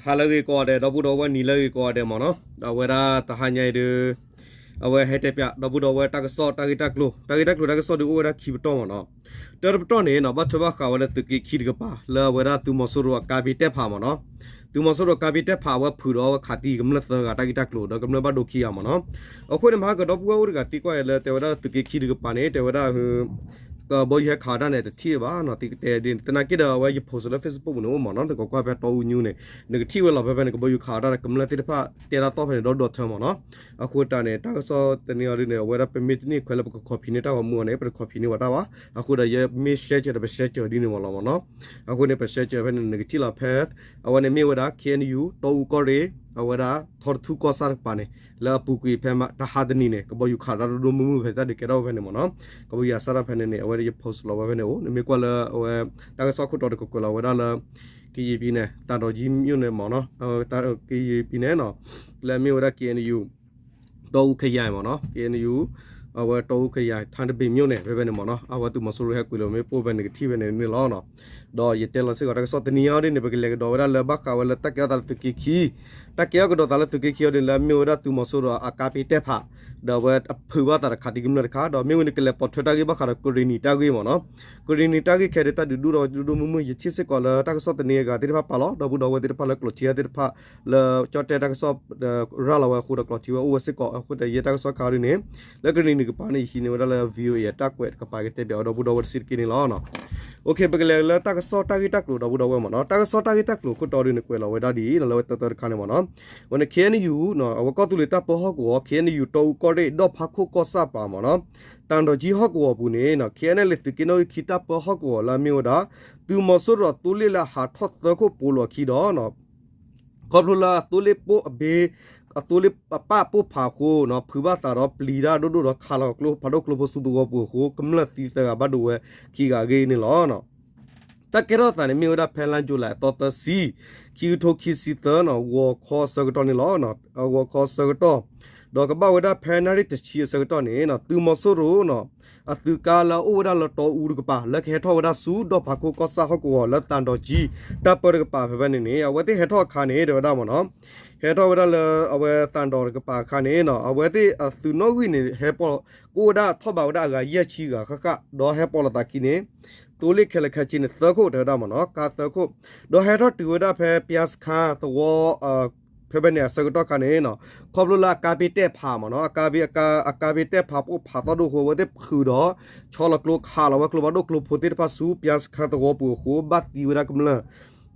ဟါလၢအဂ့ၤကိးဂၤဒဲး ဒီပုၢ်ဒီဝဲၢ် နံၤလၢအဂ့ၤကိးဂၤဒဲးမ့ၢ်နီၤ, အဝဲဒၣ်တဟါညါအံၤဒုး အဝဲဟဲတဲပၠး ဒီပုၢ်ဒီဝဲၢ် တၢ်ကစီၣ်တၢ်ဂ့ၢ်တၢ်ကျိၤ တၢ်ဂ့ၢ်တၢ်ကျိၤတၢ်ကစီၣ်ဒုးအိၣ်ဝဲဒၣ်ခံပတီၢ်မ့ၢ်နီၤ. တၢ်တပတီၢ်န့ၣ်နီၤ ဘၣ်ထွဲဘၣ်ဃးဝဲလၢသုးက့ခံတကပၤ လၢအဝဲဒၣ်သုးမီၤစိရိၤအကါဘ့ၣ်တဲၣ်ဖးမ့ၢ်နီၤ. သုးမီၤစိရိၤအကါဘ့ၣ်တဲၣ်ဖး အဝဲဖုးဒီးအဝဲခးသံကမျၢၢ်သၢဂၤ တၢ်ဂ့ၢ်တၢ်ကျိၤဒီးကမျၢၢ်ဘၣ်ဒိခံဂၤမ့ၢ်နီၤ. အဃိန့ၣ် မဟါကဒီပုၢ်ဝဲၢ်အိၣ်တဂၤသံကွၢ်အီၤလၢ တဲဝဲဒၣ်သုးက့ခံတကပၤန့ၣ် တဲဝဲဒၣ် ကဘီယူၤဟဲခးတၢ်န့ၣ် တထံၣ်ဘၣ်နီၤ သံကတဲဒ်န့ၣ် သနာ်က့ဒီး အဝဲယ post လၢ Facebook ပူၤန့ၣ်အိၣ်မ့ၢ်နီၤ နကကွၢ်ဖဲတီအူညူန့ၣ် နကထံၣ်ဝဲလီၤ ဖဲဖဲန့ၣ် ကဘီယူၤခးအီၤတၢ် ကမျၢၢ်သ့ၣ်တဖၣ်တဲတၢ်သီၣ်ဖဲန့ၣ် ဒီဒူၣ်ဒီထၢမ့ၢ်နီၤ. အဃိတၢ်န့ၣ် တၢ်ကစီၣ်တနံၤအံၤဒ်န့ၣ် အဝဲဒၣ်ပမ့ၢ်တန့ၢ်ခွဲးလၢပက copy န့ၢ်တၢ်ဂီၤမူအီၤန့ၣ် ပတ copy န့ၢ်ဝဲတၢ်ဘၣ်. အဃိဒီးယမ့ၢ် share စၢၤဒီး ပ share စၢၤဒ်န့ၣ်မ့ၢ်လီၤမ့ၢ်နီၤ. အဃိန့ၣ် ပ share စၢၤဖဲန့ၣ် နကထံၣ်လီၤဖဲ အဝဲန့ၣ်မ့ၢ်ဝဲဒၣ် K N U တီအူကီၢ်ရ့ၣ် အဝဲဒၣ်ထီတထူကီၢ်ဆၣ်တကပၤန့ၣ် လၢအပူၤကွံာ်ဖဲတဟါတနံၤန့ၣ် ကဘီယူၤခးတၢ်ဒိၣ်ဒိၣ်မုၢ်မုၢ်ဖဲတၢ်ဒုးကဲထီၣ်ဝဲဖဲန့ၣ်မ့ၢ်နီၤ. ကဘီယူၤအစၢ်ထီၣ်ဖဲန့ၣ်န့ၣ် အဝဲဒၣ်ယ post လီၤဝဲဖဲန့ၣ်အိၣ် နမ့ၢ်ကွၢ်လၢအဝဲ တၢ်ကစီၣ်ခိၣ်တီဒီးကကွဲးလီၤဝဲဒၣ်လၢ ကရင်ပြည်နယ် သံတောင်ကြီးမြို့နယ်မ့ၢ်နီၤ ကရင်ပြည်နယ်နီၤ လၢအမ့ၢ်ဝဲဒၣ် K N U တီအူခယၤမ့ၢ်နီၤ K N U အဝဲတီအူခယၤ ထန်းတပင်မြို့နယ် ဖဲဖဲန့ၣ်မ့ၢ်နီၤ အဝဲသုးမီၤစိရိၤဟဲကွံာ်လီၤမ့ၣ်ပိၢ်ဖဲန့ၣ် နကထံၣ်ဖဲန့ၣ်န့ၣ်လီၤ. ဒီးယတဲလီၤစ့ၢ်ကီးတၢ်ကစီၣ်တနံၤအံၤဒ်န့ၣ် ပကလဲၤကဒီးဝဲဒၣ်လၢဘၣ်ဃးဝဲလၢတၢ်ကဲထီၣ်သးလၢသုးက့ခံ တၢ်ကဲထီၣ်ကဒီးသးလၢသုးက့ခံအံၤဒ်န့ၣ် လၢအမ့ၢ်ဝဲဒၣ်သုးမီၤစိရိၤအကါပ့ၤတဲၣ်ဖး ဒီးအဝဲအဖုးဘၣ်သးဒီးခးသံကမျၢၢ်တခါ ဒီးမ့ၢ်ဝဲန့ၣ်ကလဲၤပိာ်ထွဲတၢ်ဂ့ၢ်ဘၣ်ဃးဒီးကရံၣ်နံၣ်တၢ်ဂ့ၢ်မ့ၢ်နီၤ. ကရံၣ်နံၣ်တၢ်ဂ့ၢ်ခဲအံၤဒ်တၢ်ဒုးဒိၣ်ဒီးဒိၣ်ဒိၣ်မုၢ်မုၢ် ယထံၣ်စ့ၢ်ကီးလၢတၢ်ကစီၣ်တနံၤအဂၤသ့ၣ်တဖၣ်ပာ်လီၤ ဒီပုၢ်ဒီဝဲၢ်သ့ၣ်တဖၣ်လၢကျိာ်ထံဂၤသ့ၣ်တဖၣ် လၢကၠီၣ်တဲၣ်တၢ်ကစီၣ် ရၤလီၤဝဲအဃိဒီးကျိာ်ထံဝဲအိၣ်ဝဲစ့ၢ်ကီး အဃိဒီးယဲတၢ်ကစီၣ်ခါဒ်န့ၣ် လၢကရံၣ်နံၣ်တကပၤန့ၣ် ယဟံးန့ၢ်ဝဲဒၣ်လၢ VOA အတၢ်ကွဲးတကပၤကတဲပၠးအီၤဒီပုၢ်ဒီဝဲၢ်တစဲးတက့ၢ်န့ၣ်လီၤ. ပကလဲၤလၢတၢ်ကစီၣ်တၢ်ဂ့ၢ်တၢ်ကျိၤဒီပုၢ်ဒီဝဲၢ်မ့ၢ်နီၤ တၢ်ကစီၣ်တၢ်ဂ့ၢ်တၢ်ကျိၤခိၣ်တီဒ်န့ၣ် ကွဲးလီၤဝဲဒၣ်ဒ်အံၤ လၢဝဲတၢတၢတခါန့ၣ်မ့ၢ်နီၤ ဝဲန့ၣ် K N U အဝဲကီၢ်သူလ့ၤတၢ်ပၢဟီၣ်ကဝီၤ K N U တီအူကီၢ်ရ့ၣ် ဒီၣ်ဖးခိၣ်ကီၢ်ဆၣ်ပၤမ့ၢ်နီၤ တၢ်ဒီးကၠံဟီၣ်ကဝီၤပူၤန့ၣ် K N L A သုးက့နီၣ်ဂံၢ်ခံတၢ်ပၢဟီၣ်ကဝီၤလၢအမ့ၢ်ဝဲဒၣ် သုးမီၤစိရိၤအသိလ့ၣ်လၢအဟးထီၣ်သၢခိၣ်ပိာ်လီၤအခံဒီး ခီဖျိလၢအသိလ့ၣ်ပိၣ်အဘ့ အသိလ့ၣ်အပၣ်ပိၣ်ဖးအဃိ ဖုးဘၣ်သးဒီးပျံၤတၢ်ဒိၣ်ဒိၣ်ဒီးခးလီၤကျိဖးဒိၣ်ကျိဖိဆူသဝီပူၤအဃိ ကမျၢၢ်သံသၢဂၤဘၣ်ဒိဝဲခံဂၤအဂ့ၢ်န့ၣ်လီၤ. တၢ်ကဲထီၣ်သးန့ၣ်မ့ၢ်ဝဲဒၣ်ဖဲလါယူၤလံအသီသၢဆံ ခံကထိခံဆံသၢနီၤ ဂီၤခီအဆၢကတီၢ်န့ၣ်လီၤ. ဂီၤခီအဆၢကတီၢ် ဒီးကဘၣ်ဝဲဒၣ်ဖဲနၣ်ရံၣ်တဆံအဆၢကတီၢ်န့ၣ် သုးမီၤစိရိၤ အသုးကါလၢအအိၣ်ဝဲဒၣ်လၢတီအူတကပၤ လၢကဟဲထီၣ်ဝဲဒၣ်ဆူဒီၣ်ဖးခိၣ်ကီၢ်ဆၣ်ဟီၣ်ကဝီၤလၢတၢ်ဒီးကၠံ တၢ်ပၢတကပၤဖဲဖဲန့ၣ်န့ၣ် အဝဲသ့ၣ်ဟဲထီၣ်အခါန့ၣ် တဲဝဲဒၣ်မ့ၢ်နီၤ ဟဲထီၣ်ဝဲဒၣ်လၢအဝဲသံတောင်တကပၤအခါန့ၣ် အဝဲသ့ၣ်အသုးနီၣ်ဂံၢ်န့ၣ် ဟဲပိာ် ကအိၣ်ဝဲဒၣ်ထီၣ်ဘးဝဲဒၣ်အဂၤယဲၢ်ဆံဂၤဃၣ်ဃၣ် ဒီးဟဲပိာ်လိာ်သးခံန့ၣ် သိလ့ၣ်ခဲလၢာ်ခဲဆ့န့ၣ် သၢခိၣ်တဲဝဲဒၣ်မ့ၢ်နီၤ ကါသၢခိၣ် ဒီးဟဲထီၣ်တုၤဝဲဒၣ်ဖဲ ပျၢ်စခါသဝီ ဖဲဖဲန့ၣ်အဆၢကတီၢ်ခါန့ၣ် ခီဖျိလၢအကါဘ့ၣ်တဲၣ်ဖးမ့ၢ်နီၤ အကါဘ့ၣ် အကါဘ့ၣ်တဲၣ်ဖးပိၣ်ဖးသီၣ်ဒိၣ်အဃိ အဝဲသ့ၣ်ဖုးဒီး ဆီလီၤကျိခးလီၤဝဲကျိဖးဒိၣ်ကျိဖိသ့ၣ်တဖၣ်ဆူ ပျၢ်စခါသဝီပူၤအဃိ ဘၣ်သံဝဲဒၣ်ကမျၢၢ်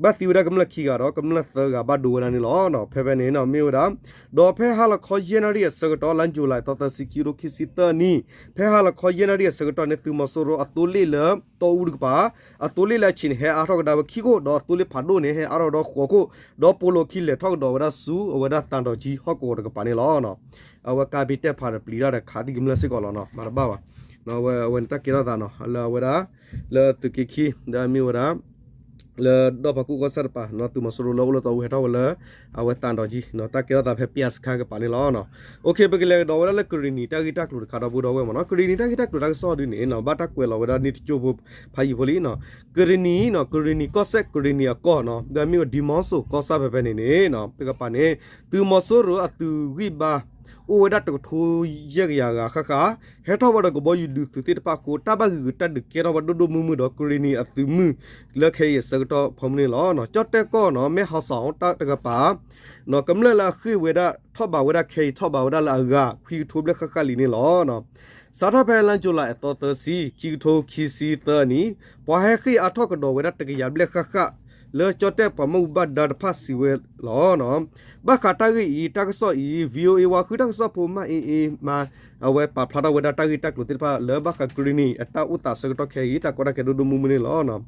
ဘၣ်သံဝဲဒၣ်ကမျၢၢ်ခံဂၤဒီး ကမျၢၢ်သၢဂၤဘၣ်ဒိဝဲဒၣ်န့ၣ်လီၤ. ဖဲဖဲန့ၣ်မ့ၢ်ဝဲဒၣ် ဒီးဖဲဟါလီၤခီယဲၢ်နၣ်ရံၣ်အဆၢကတီၢ် လါယူၤလံအသီသၢဆံ ခံကထိခံဆံသၢနံၣ် ဖဲဟါလီၤခီယဲၢ်နၣ်ရံၣ်အဆၢကတီၢ်န့ၣ် သုးမီၤစိရိၤအသိလ့ၣ်လၢတီအူတကပၤ အသိလ့ၣ်လၢအဆံးန့ၣ် ဟဲအါထီၣ်ကဒါဝဲခံခိၣ် ဒီးအသိလ့ၣ်ဖးဒိၣ်န့ၣ် ဟဲအါထီၣ်ဒီးဃိးခိၣ် ဒီးပိာ်လိာ်ခံလဲၤထီၣ်ကဒီးဝဲဒၣ်ဆူအဝဲဒၣ်သံတောင်ကြီးဟီၣ်ကဝီၤတကပၤန့ၣ်လီၤ. အဝဲကါဘ့ၣ်တဲၣ်ဖးဒီးပျံၤတၢ်ဒီးခးသံကမျၢၢ်စ့ၢ်ကီးလီၤနီၤ မၤတဘၣ်ဘၣ်. အဝဲန့ၣ်တၢ်ကဲထီၣ်သးနီၤ လၢအဝဲဒၣ် လၢသုးက့ခံ ဒီးမ့ၢ်ဝဲဒၣ် လၢဒီၣ်ဖးခိၣ်ကီၢ်ဆၣ်တကပၤ သုးမီၤစိရိၤလၢအိၣ်လၢတီအူဟဲထီၣ်ဝဲလၢ အဝဲသံတောင်ကြီး တၢ်ကဲထီၣ်သးဖဲပျၢ်စခါကပၤန့ၣ်လီၤ. ပကလဲၤကဒီးဝဲဒၣ်လၢကရံၣ်နံၣ်တၢ်ဂ့ၢ်တၢ်ကျိၤတခါဒီပုၢ်ဒီဝဲၢ်မ့ၢ်နီၤ ကရံၣ်နံၣ်တၢ်ဂ့ၢ်တၢ်ကျိၤတၢ်ကစီၣ်ဒ်န့ၣ် ဘၣ်တၢ်ကွဲးလီၤဝဲဒၣ်န့ၣ်တကၠိၢ်ဖိဖးယံၤဖိလံနီၤ ကရံၣ်နံၣ်နီၤ ကရံၣ်နံၣ်ကီၢ်စဲၣ် ကရံၣ်နံၣ်အကီၢ်နီၤ ဒီးမ့ၢ်ဝဲဒံမီစိၤကီၢ်ဆၣ်ဖဲဖဲန့ၣ်န့ၣ် တကပၤန့ၣ် သုးမီၤစိရိၤအသုးဂံၢ်ဘါ အိၣ်ဝဲဒၣ်တကထိယဲၢ်ကယၤဂၤဃၣ်ဃၣ် ဟဲထီၣ်ဝဲဒီးကဘီယူၤဒုးသုးသ့ၣ်တဖၣ်အဃိ တၢ်ဘၣ်ဂုာ်ဂုာ်တၢ်ဒုးကဲထီၣ်ဝဲဒိၣ်ဒိၣ်မုၢ်မုၢ်ဒီးကရံၣ်နံၣ်အသုးမုၢ် လၢခဲအံၤအဆၢကတီၢ်ဖီမုၢ်န့ၣ်လီၤ. ကၠီၣ်တဲၣ်ကီၢ်နီၤ မဲၢ်ဟီၣ်စီၣ်တၢ်တကပၤ ကမျၢၢ်လၢအဃ့ၢ်ဝဲဒၣ်ထီၣ်ဘးဝဲဒၣ်ခဲအံၤထီၣ်ဘးဝဲဒၣ်လၢအဂၤ ခွံကထိဘျဲၣ်ဃၣ်ဃၣ်လံန့ၣ်လီၤ. စးထီၣ်ဖဲလါယူၤလံအသီသၢဆံ ခံကထိခံဆံသၢနံၣ် ပှၤဟဲဃ့ၢ်အါထီၣ်ကဒီးဝဲဒၣ်တကယၤဘျဲၣ်ဃၣ်ဃၣ် လၢကၠီၣ်တဲၣ်ပှၤမ့ၢ်အူဘၣ်ဒါတဖၣ်စံးဝဲလီၤ. ဘၣ်ဃးတၢ်ဂ့ၢ်အံၤ တၢ်ကစီၣ်အံၤ VOA ဝၤဃုတၢ်ကစီၣ်ဖိမးအ့အ့မး အဝဲပာ်ဖျါထီၣ်ဝဲဒၣ်တၢ်ဂ့ၢ်တၢ်ကျိၤသ့ၣ်တဖၣ်လၢဘၣ်ဃးကရံၣ်နံၣ်အတၢ်အိၣ်သးဆၢကတီၢ်ခဲအံၤ တၢ်ကီတၢ်ခဲဒိၣ်ဒိၣ်မုၢ်မုၢ်န့ၣ်လီၤ.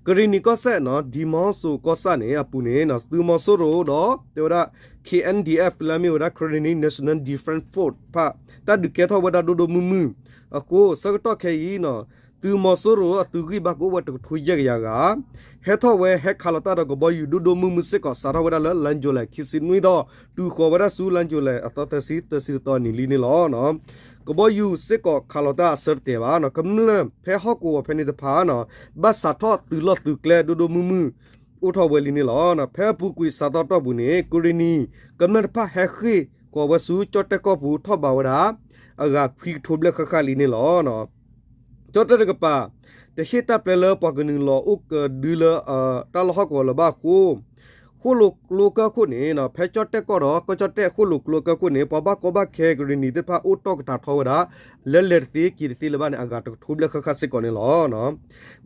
ကရံၣ်နံၣ်ကီၢ်စဲၣ်နီၤ ဒံမီစိၤကီၢ်ဆၣ်န့ၣ် အပူၤန့ၣ် သုးမီၤစိရိၤဒီး တဲဝဲဒၣ် K N D F လၢအမ့ၢ်ဝဲဒၣ် Karenni National Defense Force တဖၣ် တၢ်ဒုးကဲထီၣ်ဝဲဒၣ်ဒိၣ်ဒိၣ်မုၢ်မုၢ် အဃိ ဆၢကတီၢ်ခဲအံၤနီၤ သုးမီၤစိရိၤအသုးဂံၢ်ဘါကအိၣ်ဝဲတကထိယဲၢ်ကယၤဂၤ ဟဲထီၣ်ဝဲဟဲခးလီၤတၢ်ဒီးကဘီယူၤဒိၣ်ဒိၣ်မုၢ်မုၢ်စ့ၢ်ကီး စးထီၣ်ဝဲဒၣ်လၢလါယူၤလံခံဆံနွံသီ တုၤဃီၤဝဲဒၣ်ဆူလါယူၤလံအသီသၢဆံ သၢဆံတသီနံၤလံန့ၣ်လီၤ. ကဘီယူၤစ့ၢ်ကီးခးလီၤတၢ်အဆၢတတဲာ်ဘၣ်နီၤ ကမျၢၢ်ဖဲဟီၣ်ကဝီၤဖဲန့ၣ်တဖၣ်နီၤ ဘၣ်စးထီၣ်သုးလီၢ်သုးကျဲဒိၣ်ဒိၣ်မုၢ်မုၢ် အိၣ်ထီၣ်ဝဲလံန့ၣ်လီၤ. ဖဲအပူၤကွံာ်စးသီတီၢ်ပူၤန့ၣ် ကရ့ၣ်နံၤ ကမျၢၢ်တဖၣ်ဟဲဃ့ၢ်ဃီၤဝဲဆူကၠီၣ်တဲၣ်ကီၢ်ပူၤထီၣ်ဘးဝဲဒၣ် အဂၤခွံကထိဘျဲၣ်ဃၣ်ဃၣ်လံန့ၣ်လီၤ. ကၠီၣ်တဲၣ်တကပၤ တဟ့ၣ်တၢ်ပျဲလၢပှၤကနုာ်လီၤအိၣ်ကဒုလၢ တၢ်လီၢ်ဟီၣ်ကဝီၤလၢၤဘၣ်အဃိ ဃိၣ်လိာ်ကျိကၢၢ်ခိၣ်န့ၣ် ဖဲကၠီၣ်တဲၣ်ကီၢ်ဒီး ကၠီၣ်တဲၣ်ဃိၣ်လိာ်ကျိကၢၢ်ခိၣ်န့ၣ် ပှၤဘၣ်ကီဘၣ်ခဲကရ့ၣ်နံၤသ့ၣ်တဖၣ်အိၣ်တီၢ်ကတၢၢ်ထီဝဲဒၣ် လၢလဲၤတသ့က့ၤတသ့လၢၤဘၣ်န့ၣ် အဂၤတကထိဘျဲၣ်ဃၣ်ဃၣ်စ့ၢ်ကီးန့ၣ်လီၤ.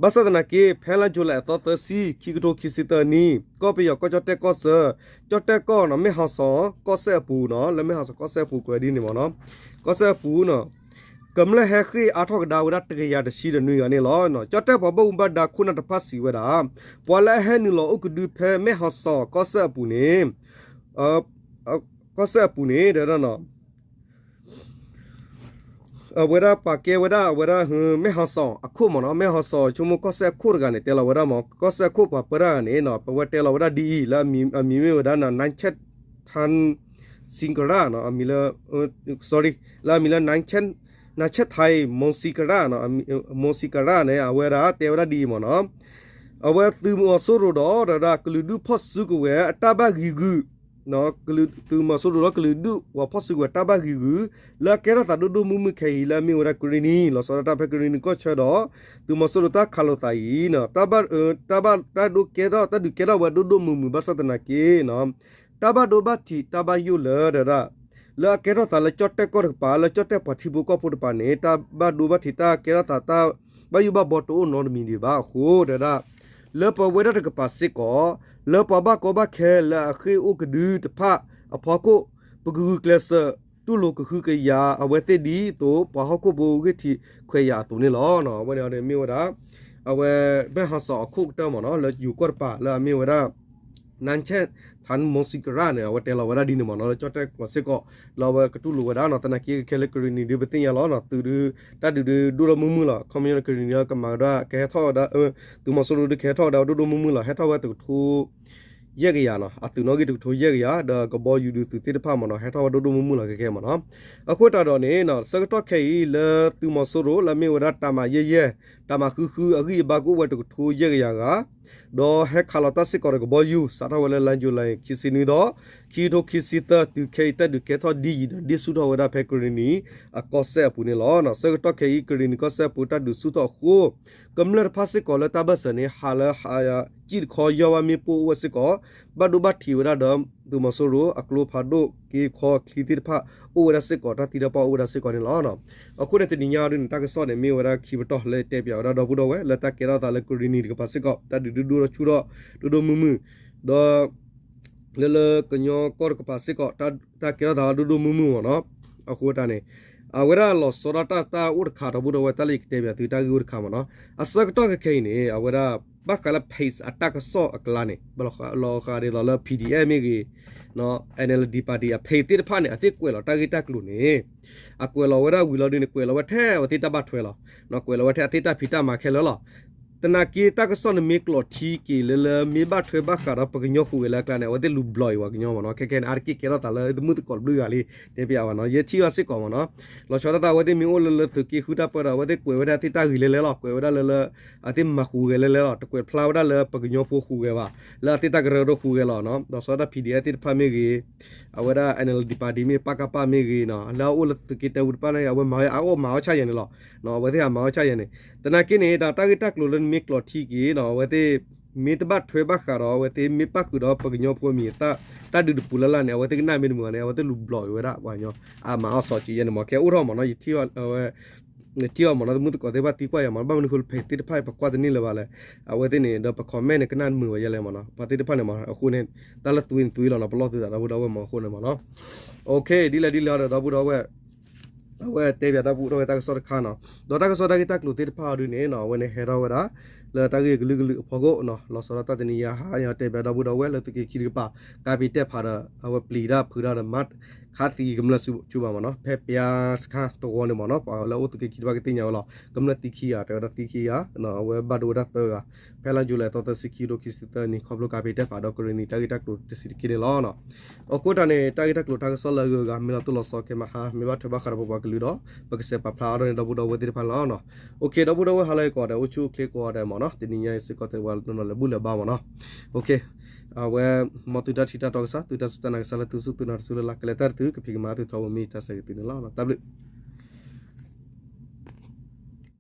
ဘၣ်ဆၣ်သနာ်က့ ဖဲလါယူၤလံအသီသၢဆံ ခံကထိခံဆံသၢနံၣ် ကီၢ်ပယီၤကီၢ်ကၠီၣ်တဲၣ်ကီၢ်ဆၢ ကၠီၣ်တဲၣ်ကီၢ်န့ၣ် မဲၢ်ဟီၣ်စီၣ်ကီၢ်စဲၣ်အပူၤန့ၣ် လၢမဲၢ်ဟီၣ်စီၣ်ကီၢ်စဲၣ်အပူၤကွဲးဒ်န့ၣ်မ့ၢ်န့ၣ် ကီၢ်စဲၣ်အပူၤန့ၣ် ကမျၢၢ်ဟဲဃ့ၢ်အါထီၣ်ကဒါဝဲဒၣ်တကယၤတဆံဒီးနွံဂၤန့ၣ်လီၤ. ကၠီၣ်တဲၣ်ပှၤဘၣ်မူဘၣ်ဒါခိၣ်နၢ်တဖၣ်စံးဝဲဒၣ် ပှၤလၢအဟဲနုာ်လီၤအိၣ်ကဒုဖဲမဲၢ်ဟီၣ်စီၣ်ကီၢ်စဲၣ်အပူၤန့ၣ် ကီၢ်စဲၣ်အပူၤန့ၣ် အဝဲဒၣ်ပှၤကဲဝဲဒၣ် အဝဲဒၣ် မဲၢ်ဟီၣ်စီၣ်အခိၣ်မ့ၢ်န့ၣ် မဲၢ်ဟီၣ်စီၣ်ဆိကမိၣ်ကီၢ်စဲၣ်အခိၣ်တဂၤန့ၣ် တဲလီၤဝဲဒၣ်မ့ၢ် ကီၢ်စဲၣ်အခိၣ်ပှၤပၢတၢ်ဂၤန့ၣ် ပဝဲတဲလီၤဝဲဒၣ်ဒ်အံၤ လၢအမံၤမ့ၢ်ဝဲဒၣ် နါဆဲးထၢၣ် စံကရၣ် အမံၤလၢ sorry လၢအမံၤလၢ နါဆဲးထၢၣ် မုၢ်စံကရၣ် မုၢ်စံကရၣ်န့ၣ် အဝဲဒၣ်တဲဝဲဒၣ်ဒ်အံၤမ့ၢ်န့ၣ် အဝဲသုးမီၤစိရိၤဒီး ကလုာ်ဒူၣ်ဖီၣ်စုကဝဲၤအတၢ်ဘၣ်ဂံာ်ဂုာ် ကလုာ်သုးမီၤစိရိၤဒီးကလုာ်ဒူၣ်ပှၤဖီၣ်စုကဝဲၤတၢ်ဘၣ်ဂံာ်ဂုာ် လၢအကဲထီၣ်သးဒိၣ်ဒိၣ်မုၢ်မုၢ်ခဲအံၤ လၢအမ့ၢ်ဝဲဒၣ်ကရ့ၣ်နံၤ လီၤဆီဒၣ်တၢ်ဖဲကရ့ၣ်နံၤကီၢ်ဆၢဒီး သုးမီၤစိရိၤတၢ်ခးလိာ်သးအံၤ တၢ်ဘၣ်တၢ်ဒိးကဲထီၣ် တၢ်ဒုးကဲထီၣ်ဝဲဒိၣ်ဒိၣ်မုၢ်မုၢ် ဘၣ်ဆၣ်သနာ်က့ တၢ်ဘၣ်ဒိဘၣ်ထံးတၢ်ဘၣ်ယိၣ်လၢဒၣ် လၢအကဲထီၣ်သးလၢကၠီၣ်တဲၣ်ကီၢ်တကပၤ လၢကၠီၣ်တဲၣ်ပှၤထံဖိကီၢ်ဖိတကပၤန့ၣ် တၢ်ဘၣ်ဒိဘၣ်ထံးတၢ်ကဲထီၣ်သးတၢ်ဘၣ်ယိၣ်ဘၣ်ဘီတအိၣ်နီတမံၤဒံးဘၣ်အဃိ ဒၣ် လၢပဝဲဒၣ်တကပၤစ့ၢ်ကီး လၢပှၤဘၣ်ကီဘၣ်ခဲလၢအဃ့ၢ်အိၣ်ကဒုတဖၣ်အဖီခိၣ် ပကဂုာ်ကျဲးစၢးတူၢ်လိာ်ကဟုကယာ်အဝဲသ့ၣ်ဒ်သိး ပှၤဟီၣ်ခိၣ်ဖိဂံၢ်ထံးခွဲးယာ်အသိးန့ၣ်လီၤ. အဝဲန့ၣ်မ့ၢ်ဝဲဒၣ် အဝဲ မဲၢ်ဟီၣ်စီၣ်အခိၣ်ကတၢၢ်မ့ၢ်န့ၣ် လၢယိၤကီၢ်တပၤ လၢအမ့ၢ်ဝဲဒၣ် နါဆဲးထၢၣ် မုၢ်စံကရၣ်န့ၣ် အဝဲတဲလီၤဝဲဒၣ်ဒ်န့ၣ်မ့ၢ်န့ၣ် လၢကၠီၣ်တဲၣ်ကျိာ်စ့ၢ်ကီး လၢအဝဲကတူၢ်လိာ်ဝဲဒၣ်န့ၣ် သနာ်က့ခဲလၢာ်ကရ့ၣ်နံၤဒုးပသ့ၣ်ညါလီၤန့ၣ် သုးဒုး တၢ်ဒုးဒုးဒိၣ်ဒိၣ်မုၢ်မုၢ်လီၤ ခီပညီကရ့ၣ်နံၤဒုးကမၤဝဲဒၣ် ကဟဲထီၣ်ဝဲဒၣ် သုးမီၤစိရိၤဒုးကဟဲထီၣ်ဝဲဒၣ်ဒိၣ်ဒိၣ်မုၢ်မုၢ်လီၤ ဟဲထီၣ်ဝဲတကထိ ယဲၢ်ကယၤန့ၣ် အသုးနီၣ်ဂံၢ်တကထိယဲၢ်ကယၤ ဒီးကဘီယူၤဒုးသုးသ့ၣ်တဖၣ်မ့ၢ်န့ၣ် ဟဲထီၣ်ဝဲဒိၣ်ဒိၣ်မုၢ်မုၢ်လီၤခဲခဲမ့ၢ်န့ၣ် အဃိသတးဒီးန့ၣ် ဆၢကတီၢ်ခဲအံၤလၢသုးမီၤစိရိၤ လၢအမ့ၢ်ဝဲဒၣ်တၢ်မၤယဲၢ်ယဲၢ် တၢ်မၤဃုဃုအဂံၢ်အဘါကအိၣ်ဝဲတကထိယဲၢ်ကယၤဂၤ ဒီးဟဲခးလီၤတၢ်စ့ၢ်ကီးဒီးကဘီယူၤ စးထီၣ်ဝဲလၢလါယူၤလံ ခံဆံနွံသီ ခံကထိခံဆံသၢ တုၤခဲအံၤတၢ်ဒုးကဲထီၣ်ဒ်အံၤဒီး ဒ့ၣ်ဆူၣ်ထီၣ်ဝဲဒၣ်ဖဲကရ့ၣ်နံၤအကီၢ်စဲၣ်အပူၤန့ၣ်လီၤ. ဆၢကတီၢ်ခဲအံၤ ကရ့ၣ်နံၤကီၢ်စဲၣ်အပူၤတၢ်ဒုးဆူၣ်ထီၣ်အဃိ ကမျၢၢ်တဖၣ်စ့ၢ်ကီးလၢတၢ်ဘၢၣ်စၢၤန့ၣ် ဟးလၢဟး ကံၣ်တခီယီၢ်ဘၣ်မ့ၣ်ပိၢ်အိၣ်ဝဲစ့ၢ်ကီး ဘၣ်ဒိဘၣ်ထံးဝဲဒၣ်ဒီး သုးမီၤစိရိၤ အကျိဖးဒိၣ်က့ခီချံသ့ၣ်တဖၣ် အိၣ်ဝဲဒၣ်စ့ၢ်ကီး တၢ်သံတၢ်ပှၢ်အိၣ်ဝဲဒၣ်စ့ၢ်ကီးန့ၣ်လီၤ. အဃိန့ၣ်တနံၤညါဒ်န့ၣ် တၢ်ကစီၣ်န့ၣ် မ့ၢ်ဝဲဒၣ်ခံပတီၢ်လၢတဲပၠးဝဲဒၣ်ဒီပုၢ်ဒီဝဲၢ် လၢတၢ်ကဲထီၣ်သးလၢကရ့ၣ်နံၤတကပၤစ့ၢ်ကီး တၢ်ဒုးဒုးဒိၣ်ထီၣ်ဆူၣ်ထီၣ်ဒိၣ်ဒိၣ်မုၢ်မုၢ် ဒီး လၢလၢကညီကီၢ်တကပၤစ့ၢ်ကီး တၢ်ကဲထီၣ်သးဒိၣ်ဒိၣ်မုၢ်မုၢ်မ့ၢ်န့ၣ် အဃိတၢ်န့ၣ် အဝဲဒၣ်လီၤဆီဒၣ်တၢ်တၢ်အိၣ်တခါဒီပုၢ်ဒီဝဲၢ် တၢ်လၢယကတဲပၠးသုတၢ်ဂ့ၢ်အိၣ်တခါမ့ၢ်န့ၣ် အဆၢကတီၢ်ခဲခဲအံၤန့ၣ် အဝဲဒၣ် ဘၣ်ဃးလၢ page အတၢ်ကစီၣ်အကျါန့ၣ် လီၤဃးဒ်သိးလၢ P D F မ့ၢ်ဂ့ၤ NLD party အ page သ့ၣ်တဖၣ်န့ၣ် အသ့ၣ်ကွဲးလီၤတၢ်ဂ့ၢ်တၢ်ကျိၤန့ၣ် အကွဲးလီၤဝဲဒၣ်ဝံၤလီၤဒုးန့ၣ် ကွဲးလီၤဝဲထဲအဝဲသ့ၣ်တၢ်ဘၣ်ထွဲလီၤ. ကွဲးလီၤဝဲထဲအသ့ၣ်တၢ်ဖံးတၢ်မၤခဲလၢာ်လီၤ. သနာ်က့တၢ်ကစီၣ်န့ၣ်မ့ၢ်ကျိးထံက့ၤလၢလၢ မ့ၢ်ဘၣ်ထွဲဘၣ်ဃးဒီးပှၤကညီဃုာ်ဂဲၤလၢအကျါန့ၣ် အဝဲသ့ၣ်လူၤဘျီးအံၤပှၤကညီမ့ၢ်န့ၣ် ခဲခဲန့ၣ် အါတက့ၢ်ကဲထီၣ်သးလၢသမုၣ်သကိးတဘျုးဂၤလံ တဲပၠးဝဲန့ၣ် ယဲထံၣ်ဘၣ်စ့ၢ်ကီးမ့ၢ်န့ၣ် လီၤဆီဒၣ်တၢ်အဝဲသ့ၣ်မ့ၢ်အိၣ်လၢလၢသုးက့ဃုတၢ်ပၢဒီး အဝဲသ့ၣ်ကွဲးဝဲဒၣ်အသ့ၣ်တၢ်ဂ့ၢ်လဲၤလဲၤလီၤ. ကွဲးဝဲဒၣ်လၢလၢ အသ့ၣ်မၤဃုာ်ဂဲၤလဲၤလဲၤလီၤ. တကွဲးဖျါဝဲဒၣ်လၢပှၤကညီဖိဃုာ်ဂဲၤဘၣ် လၢအသ့ၣ်တၢ်ကရၢကရိဃုာ်ဂဲၤလီၤ. လီၤဆီဒၣ်တၢ် P D F သ့ၣ်တဖၣ်မ့ၢ်ဂ့ၤ အဝဲဒၣ် NLD party မ့ၢ် ပကဖ မ့ၢ်ဂ့ၤန့ၣ် လၢအအိၣ်လၢသုးက့တၢ်ဝံၤတဖၣ်န့ၣ် အဝဲမၤအအိၣ်မၤအီၣ်ဆၣ်ယဲၢ်န့ၣ်လီၤ. အဝဲသ့ၣ်ဟးမၤအီၣ်ဆၣ်ယဲၢ်န့ၣ် သနာ်က့န့ၣ် တၢ်ဂ့ၢ်တၢ်ကျိၤလၢနမ့ၢ်ကျိးထံက့ၤန့ၣ် အဝဲသ့ၣ် မ့ၢ်တဘၣ်ထွဲဘၣ်ဃးဒီး အဝဲသ့ၣ်မ့ၢ်ပၣ်ဃုာ်ဒီးပှၤကညီဖိအမံၤအသၣ် တၢ်ဒုးတပူၤလၢ်လၢ်န့ၣ် အဝဲသ့ၣ်ကနၣ်မ့ၢ်တမုာ်ဘၣ်န့ၣ် အဝဲသ့ၣ်လူၤဘျီးအံၤဝဲဒၣ်ပှၤကညီ အမၤအီၣ်စီၤက့ၤယဲၢ်န့ၣ်မ့ၢ် ခဲအိၣ်ထီၣ်မ့ၢ်န့ၣ် ယထံၣ်အီၤမ့ၢ်န့ၣ် သမုၣ်သကိးသ့ၣ်တဖၣ်သံကွၢ်ယၤမ့ၢ်န့ၣ် ဘၣ်မနုၤဃိလၢ page သ့ၣ်တဖၣ်အံၤ ပကွၢ်တန့ၢ်လၢၤဘၣ်လဲၣ်. အဝဲသ့ၣ်န့ၣ် ဒီးပ comment န့ၣ် ကနၣ်မုာ်ဝဲယဲၢ်လဲၣ်မ့ၢ်န့ၣ် ပှၤသ့ၣ်တဖၣ်န့ၣ်မ့ၢ်န့ၣ် အဃိန့ၣ် တၢ်လၢသွံၣ်န့ၣ်သွံၣ်လီၤန့ၣ် ပလီၢ်သုသးဒီပုၢ်ဒီဝဲၢ်မ့ၢ်န့ၣ် အဃိန့ၣ်မ့ၢ်န့ၣ် ဒ်လဲၣ်ဒ်လဲၣ်ဒီးဒီပုၢ်ဒီဝဲၢ် အဝဲတဲပၠးဒီပုၢ်ဒီဝဲၢ်တၢ်ကစီၣ်တခါန့ၣ် ဒီးတၢ်ကစီၣ်တၢ်ဂ့ၢ်တၢ်ကျိၤသ့ၣ်တဖၣ်အီၤဒုးန့ၣ် အဝဲန့ၣ်ဟဲထီၣ်ဝဲဒၣ် လၢတၢ်ဂ့ၢ်ကလုာ်ကလုာ်အဖီခိၣ်န့ၣ် လီၤဆီဒၣ်တၢ်တနံၤညါဟါ ယတဲပၠးဒီပုၢ်ဒီဝဲၢ်လၢသုးက့ခံတကပၤ ကါပံၤတဲာ်ဖးဒီး အဝဲပျံၤတၢ်ဖုးတၢ်ဒီးမၤ ဟးသံကမျၢၢ်ဆူၣ်ဘၣ်မ့ၢ်နီၤ, ဖဲပယါစခါသဝီန့ၣ်မ့ၢ်နီၤ, ပှၤလၢအိၣ်သုးက့ခံတဖၣ်ကသ့ၣ်ညါဝဲလီၤ, ကမျၢၢ်သံခံဂၤ တဲဝဲဒၣ်သံခံဂၤ, အဝဲဘၣ်ဒိဝဲဒၣ်သၢဂၤ, ဖဲလါယူၤလံ သီသၢဆံခံ ခံကထိခံဆံသၢနံၣ် ခီဖျိကးဖံးတဲဖးဒီးကရ့ၣ်နံၤ တၢ်ဂ့ၢ်တၢ်ကျိၤတဆံးတက့ၢ်န့ၣ်လီၤ. အဃိတၢ်န့ၣ် တၢ်ဂ့ၢ်တၢ်ကျိၤတၢ်ကစီၣ်လၢအဂုၤအဂၤ မ့ၢ်လီၤတိၢ်လီၤဆီခဲမဟါ မ့ၢ်ဘၣ်ထွဲဘၣ်ဃးဒီးပပှၤကလုာ်ဒီး ပကစဲးပာ်ဖျါအါထီၣ်န့ၢ်ဒီပုၢ်ဒီဝဲၢ်သ့ၣ်တဖၣ်န့ၣ်လီၤ. အဃိဒီပုၢ်ဒီဝဲၢ်ဟါလၢအဂ့ၤကိးဂၤဒဲး အိၣ်ဆူၣ်အိၣ်ချ့ကိးဂၤဒဲးမ့ၢ်နီၤ, တနံၤညါအံၤစ့ၢ်ကီး တဝဲနီၤလၢဘူၣ်လၢဘါမ့ၢ်နီၤ, အဝဲ မ်သုတၢ်ထံၣ်တၢ်တီကစၢ် သုတၢ်စူၢ်တၢ်နာ်ကစၢ်လၢသုစူၢ်သုနာ်တစူၢ်လၢ်လၢ် ကလဲၤတၢ်တသု ကဖံးကမၤသုထီဘိ မ့ၢ်ယတၢ်ဆၢဂ့ၤသုန့ၣ်လီၤ. တၢ်ဘျုး